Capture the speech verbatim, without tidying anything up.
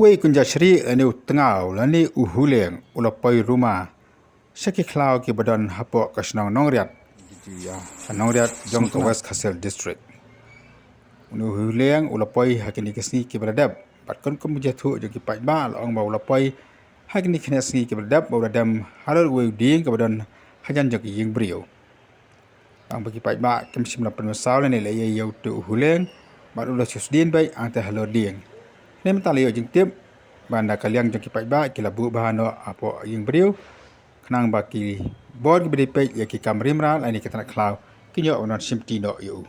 Uwei u kynja shrieh lane u tngaw lane u huleng u la poi ruma sha ki khlaw kiba don hapoh ka shnong Nongriat, ka Nongriat jong ka West Khasi Hills District. Une u huleng u la poi ha kine ki sngi kiba la dep bad katkum ka jingthoh jong ki paidbah la ong ba u la poi ha kine ki sngi kiba la dep ba u la dem halor uwei u dieng kaba don hajan jong ki ïing briew. Tang ba ki paidbah kim shym la pynmynsaw lane leh ei ïa uto u huleng bad u la shu sdien beit hangta halor dieng. Hynrei mynta la ïoh jingtip ba na ka liang jong ki paidbah ki la buh bha noh hapoh ïing briew khnang ba ki bor kiba dei peit ïa ki kam rim rah lane ki tnat khlaw kin ïoh ban wan shimti noh ïa u.